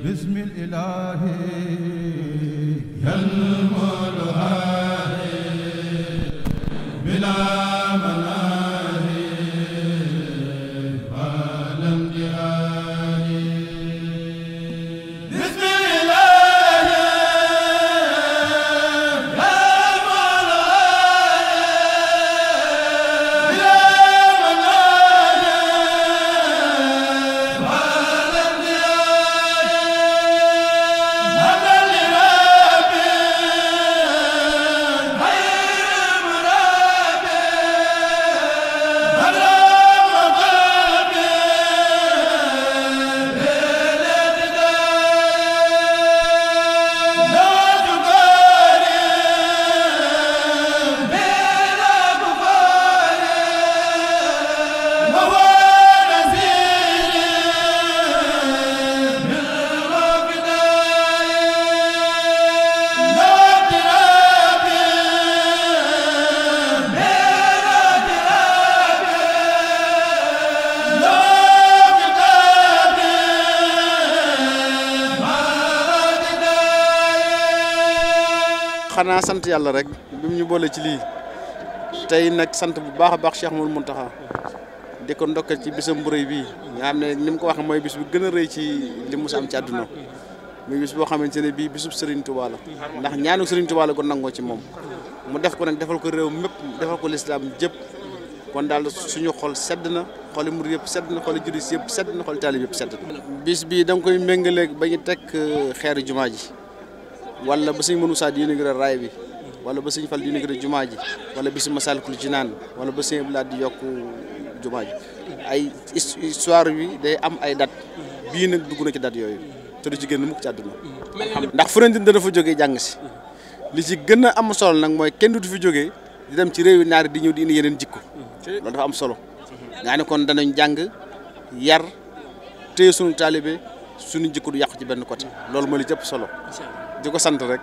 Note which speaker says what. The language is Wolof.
Speaker 1: bismil ilaahi
Speaker 2: xanaa sant yàlla rek bi mu ñu boole ci lii tey nag sant bu baax a baax Cheikh Mouhamadou Mountakha di ko ndokkal ci bisam bu rëy bii nga xam ne ni mu ko waxee mooy bis bu gën a rëy ci li mu am ci àdduna muy bis boo xamante ne bii bisub Serigne Touba la ndax ñaanu Serigne Touba la ko nangoo ci moom mu def ko nag defal ko réew mépp defal ko lislaam jëpp kon daal suñu xol sedd na xoli murid yëpp sedd na xoli jurit yëpp sedd na xoli taalib yëpp sedd na. bis bii da nga koy méngaleeg ba ñu teg xeeru jumaa ji wala ba sëñ Moussa di inauguré raay bi wala ba sëñ Fall di inauguré jumaa ji wala bisu Massalikul Jinaan wala ba sëñ Abdoulaye di yokk jumaa ji ay histoire bi day am ay date bii nag dugg na ci date yooyu te du ci génn mukk ci àdduna ndax fu ne dana fa jógee jàng si li ci gën a am solo nag mooy kenn du fi jógee di dem ci réewi naari di ñëw di indi yeneen jikko loolu dafa am solo nga ne kon danañ jàng yar téye sunu taalibe suñu jikko du yàqu ci benn côté loolu mooy li jëpp solo di ko sant rek.